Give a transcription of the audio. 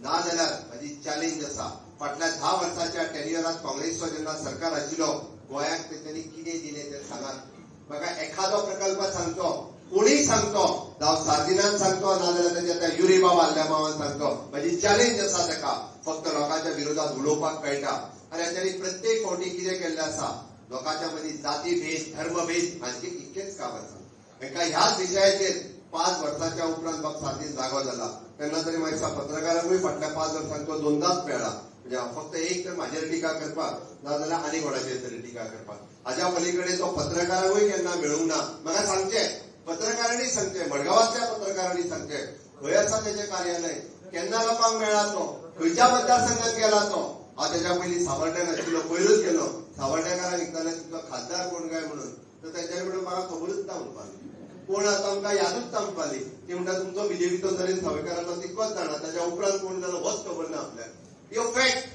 ना जाल्यार म्हाजी चॅलेंज आसा, फाटल्या 10 वर्साच्या टेन्युअरात काँग्रेसचो जेन्ना सरकार आशिल्लो गोंयाक तेंच्यांनी कितें दिलें तें सांगात. म्हाका एखादो प्रकल्प सांगचो, कोणीय सांगचो, जावं सार्दिनान सांगचो, ना जाल्यार तेच्या त्या युरी बाब आल्लेमावान सांगचो. म्हाजी चॅलेंज आसा ताका. फक्त लोकांच्या विरोधात उलोवपाक कळटा. आनी हांच्यांनी प्रत्येक फावटी कितें केल्लें आसा, लोकांच्या मदीं जातीभेद धर्मभेद हांचें इतकेंच काम आसा. हांकां ह्याच विशयाचेर 5 वर्साच्या उपरांत बाब सार्दीन जागो जाला तेन्ना तरी म्हाका दिसता पत्रकारांकूय फाटल्या 5 वर्सांक तो 2दाच मेळ्ळा. म्हणजे हांव फक्त एक तर म्हाजेर टिका करपाक, ना जाल्यार आनी कोणाचेर तरी टिका करपाक. हाज्या पलीकडे तो पत्रकारांकूय केन्ना मेळूंक ना. म्हाका सांगचें, पत्रकारांनी सांगचें, मडगांवांतल्या पत्रकारांनी सांगचें, खंय आसा तेजें कार्यालय, केन्ना लोकांक मेळ्ळा तो, खंयच्या मतदारसंघात गेला तो. हांव तेज्या पयलीं सावर्ड्यान आशिल्लो, पयरूच गेलो. सावर्ड्याकारांक विचारलें तुमचो खासदार कोण काय म्हणून, तर तेंच्यांनी म्हणून म्हाका खबरूच ना म्हणपाक, कोण आतां आमकां यादूच ना म्हणपाली. ती म्हणटा तुमचो बीजेपीचो नरेंद्र सावयकाराचो तितकोच जाणा, ताच्या उपरांत कोण जालो होच खबर ना आपल्याक. ह्यो फॅक्ट.